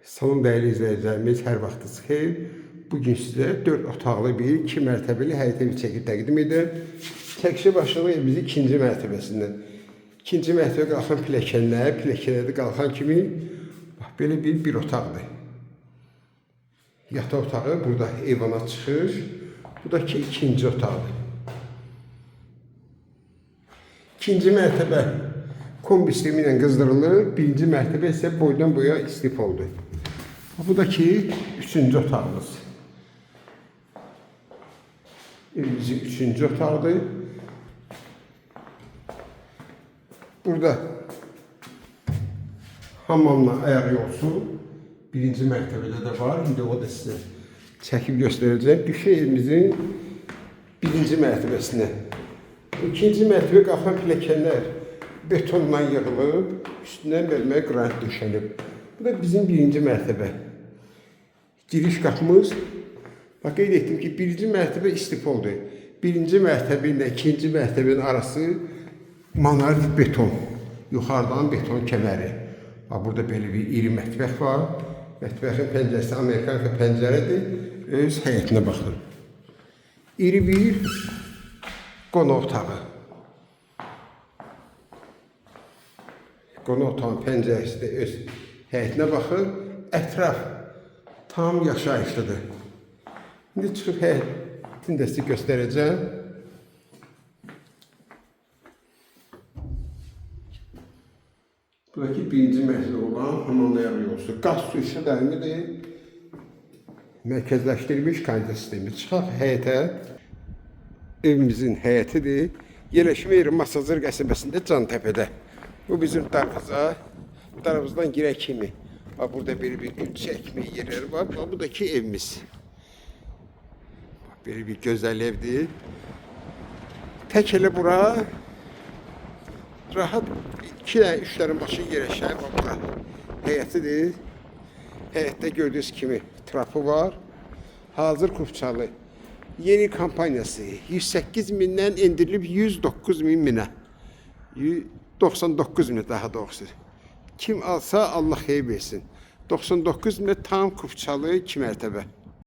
Salam dəyərli izləyicilərimiz, hər vaxtınız xeyir. Bugün sizə 4 otaqlı bir 2 mərtəbəli həyət evi çəkib təqdim edirəm. Çəkişə başladıq evimizin ikinci mərtəbəsindən. İkinci mərtəbə qalxan pilləkənlər, pilləkənlərdə qalxan kimi bax belə bir otaqdır. Yataq otağı burada eyvana çıxır. Bu da ki ikinci otaqdır. İkinci mərtəbə kombi sistemi ilə qızdırılır. Birinci mərtəbə isə boydan boya istif oldu. Bu da ki üçüncü otağımız. Evimizin üçüncü otağıdır. Burada hamamla ayaq yolsu birinci mərtəbədə də var. İndi o da sizə çəkib göstərəcəm. Düşür evimizin birinci mərtəbəsinə. İkinci mərtəbə qalxan pilləkənlər betonla yığılıb, üstünə mərmər qranit döşənib. Bu da bizim birinci mərtəbə. Giriş qapımız. Bax, qeyd etdim ki, birinci mərtəbə istifoldur. Birinci mərtəbə ilə ikinci mərtəbənin arası monolit beton. Yuxarıdan beton kəməri. Bax, burada belə bir iri mətbəx var. Mətbəxin pəncərəsi Amerikan pəncərədir. Öz həyətinə baxır. İri bir qonaq otağı. Qonaq otağının pəncərəsi də öz həyətinə baxır. Ətraf tam yaşayışlıdır. İndi çıxıb həyətini də sizə göstərəcəm. Buradakı birinci mərtəbə olan hamam ayaq yolsu. Qaz su işıq daimidir. Mərkəzləşdirilmiş kanalizasiya sistemi. Çıxaq həyətə. Evimizin həyətidir. Yerləşmə yeri Masazır qəsəbəsində Cantəpədə. Bu bizim darvaza. Darvazdan girək kimi. Bax, burada belə bir gül çəkmə yerləri var. Bax, bu da ki evimiz. Bax, belə bir gözəl evdir. Tək elə bura rahat 2 dənə, 3 dənə maşın yerləşər. Bax, bura həyətidir. Həyətdə gördüyünüz kimi trapı var. Hazır kupçalı. Yeni kampaniyası 108 mindən endirilib 109 min minə. 99 minə daha doğrusu. Kim alsa Allah xeyir versin. 99 minə tam kupçalı 2 mərtəbə.